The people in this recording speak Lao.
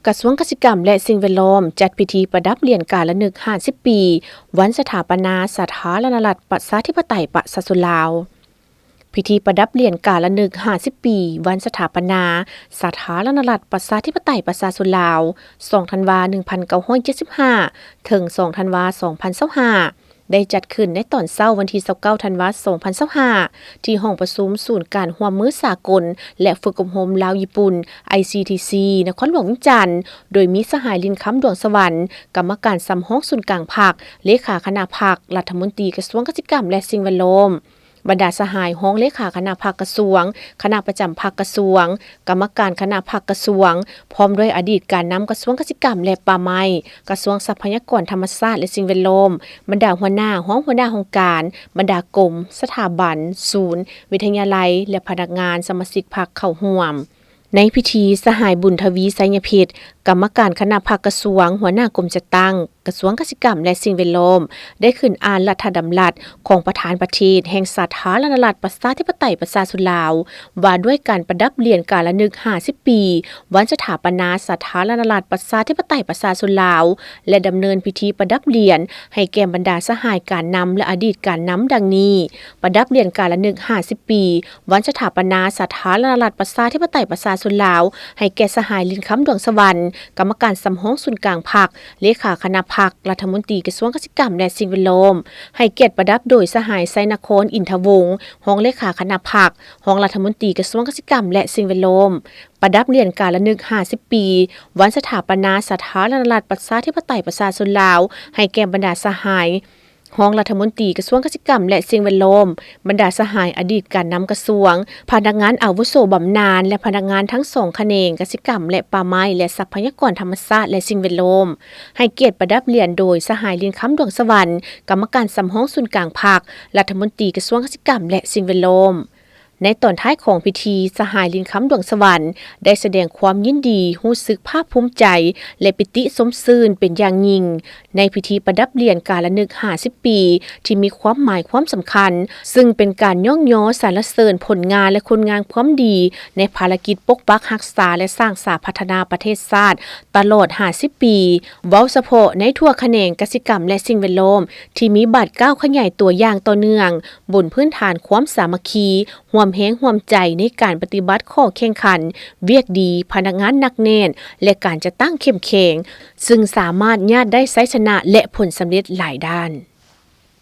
ກະຊວງກະສິກຳ ແລະ ສິ່ງແວດລ້ອມ ຈັດພິທີປະດັບຫຼຽນກາລະນຶກຫ້າສິບປີ ວັນສະຖາປະນາສາທາລະນະລັດ ປະຊາທິປະໄຕ ປະຊາຊົນລາວ. ພິທີປະດັບຫຼຽນກາລະນຶກຫ້າສິບປີ ວັນສະຖາປະນາສາທາລະນະລັດ ປະຊາທິປະໄຕ ປະຊາຊົນລາວ ສອງທັນວາ ໜຶ່ງພັນເກົ້າຮ້ອຍເຈັດສິບຫ້າ ເຖິງ ສອງທັນວາ ສອງພັນຊາວຫ້າ ໄດ້ຈັດຂຶ້ນໃນຕອນເຊົ້າວັນທີຊາວເກົ້າ ທັນວາ ສອງພັນຊາວຫ້າ ທີ່ຫ້ອງປະຊຸມສູນການຮ່ວມມືສາກົນ ແລະ ຝຶກອົບຮົມລາວຍີ່ປຸ່ນ ໄອຊີທີຊີ ນະຄອນຫຼວງວຽງຈັນ ໂດຍມີສະຫາຍ ລິນຄຳ ດວງສະຫວັນ ກຳມະການສຳຮອງສູນກາງພັກ, ເລຂາຄະນະພັກ, ລັດຖະມົນຕີກະຊວງກະສິກຳ ແລະ ສິ່ງແວດລ້ອມ, ບັນດາສະຫາຍຮອງເລຂາຄະນະພັກກະຊວງ, ຄະນະປະຈຳພັກກະຊວງ, ກຳມະການຄະນະພັກກະຊວງ, ພ້ອມດ້ວຍອະດີດການນຳກະຊວງກະສິກຳ ແລະ ປ່າໄມ້, ກະຊວງຊັບພະຍາກອນທຳມະຊາດ ແລະ ສິ່ງແວດລ້ອມ, ບັນດາຫົວໜ້າ, ຮອງຫົວໜ້າຫ້ອງການ, ບັນດາກົມ, ສະຖາບັນ, ສູນ, ວິທະຍາໄລ ແລະ ພະນັກງານສະມາຊິກພັກເຂົ້າຮ່ວມ. ໃນພິທີ, ສະຫາຍ ບຸນທະວີ ໄຊຍະພິດ ກຳມະການຄະນະພັກກະຊວງ, ຫົວໜ້າກົມຈັດຕັ້ງ ກະຊວງກະສິກຳ ແລະ ສິ່ງແວດລ້ອມ ໄດ້ຂຶ້ນອ່ານລັດຖະດຳລັດຂອງປະທານປະເທດແຫ່ງສາທາລະນະລັດ ປະຊາທິປະໄຕ ປະຊາຊົນລາວ ວ່າດ້ວຍການປະດັບຫຼຽນກາລະນຶກຫ້າສິບປີ ວັນສະຖາປະນາສາທາລະນະລັດ ປະຊາທິປະໄຕ ປະຊາຊົນລາວ ແລະ ດຳເນີນພິທີປະດັບຫຼຽນໃຫ້ແກ່ບັນດາສະຫາຍການນຳ ແລະ ອະດີດການນຳ ດັ່ງນີ້: ປະດັບຫຼຽນກາລະນຶກຫ້າສິບປີ ວັນສະຖາປະນາສາທາລະນະລັດ ປະຊາທິປະໄຕ ປະຊາຊົນລາວ ໃຫ້ແກ່ສະຫາຍ ລິນຄຳ ດວງສະຫວັນ ກຳມະການສຳຮອງສູນກາງພັກ, ເລຂາຄະນະພັກ, ລັດຖະມົນຕີກະຊວງກະສິກຳ ແລະ ສິ່ງແວດລ້ອມ, ໃຫ້ກຽດປະດັບໂດຍສະຫາຍ ໄຊນະຄອນ ອິນທະວົງ ຮອງເລຂາຄະນະພັກ, ຮອງລັດຖະມົນຕີກະຊວງກະສິກຳ ແລະ ສິ່ງແວດລ້ອມ, ປະດັບຫຼຽນກາລະນຶກຫ້າສິບປີ ວັນສະຖາປະນາສາທາລະນະລັດ ປະຊາທິປະໄຕ ປະຊາຊົນລາວ ໃຫ້ແກ່ບັນດາສະຫາຍ ຮອງລັດຖະມົນຕີກະຊວງກະສິກຳ ແລະ ສິ່ງແວດລ້ອມ, ບັນດາສະຫາຍອະດີດການນຳກະຊວງ, ພະນັກງານອາວຸໂສບຳນານ ແລະ ພະນັກງານທັງສອງຂະແໜງກະສິກຳ ແລະ ປ່າໄມ້ ແລະ ຊັບພະຍາກອນທຳມະຊາດ ແລະ ສິ່ງແວດລ້ອມ, ໃຫ້ກຽດປະດັບຫຼຽນໂດຍສະຫາຍ ລິນຄຳ ດວງສະຫວັນ ກຳມະການສຳຮອງສູນກາງພັກ, ລັດຖະມົນຕີກະຊວງກະສິກຳ ແລະ ສິ່ງແວດລ້ອມ. ໃນຕອນທ້າຍຂອງພິທີ, ສະຫາຍ ລິນຄຳ ດວງສະຫວັນ ໄດ້ສະແດງຄວາມຍິນດີ, ຮູ້ສຶກພາກພູມໃຈ ແລະ ປິຕິຊົມຊື່ນເປັນຢ່າງຍິ່ງ ໃນພິທີປະດັບຫຼຽນກາລະນຶກຫ້າສິບປີ ທີ່ມີຄວາມໝາຍຄວາມສຳຄັນ, ຊຶ່ງເປັນການຍ້ອງຍໍສັນລະເສີນຜົນງານ ແລະ ຄຸນງາມຄວາມດີ ໃນພາລະກິດປົກປັກຮັກສາ ແລະ ສ້າງສາພັດທະນາປະເທດຊາດຕະຫຼອດຫ້າສິບປີ, ເວົ້າສະເພາະໃນທົ່ວຂະແໜງກະສິກຳ ແລະ ສິ່ງແວດລ້ອມ ທີ່ມີບາດກ້າວຂະຫຍາຍຕົວຢ່າງຕໍ່ເນື່ອງ ບົນພື້ນຖານຄວາມສາມັກຄີ, ຮ່ວມແຮງຮ່ວມໃຈໃນການປະຕິບັດຂໍ້ແຂ່ງຂັນ, ວຽກດີ, ພະນັກງານໜັກແໜ້ນ ແລະ ການຈັດຕັ້ງເຂັ້ມແຂງ, ຊຶ່ງສາມາດຍາດໄດ້ໄຊຊະນະ ແລະ ຜົນສຳເລັດຫຼາຍດ້ານ.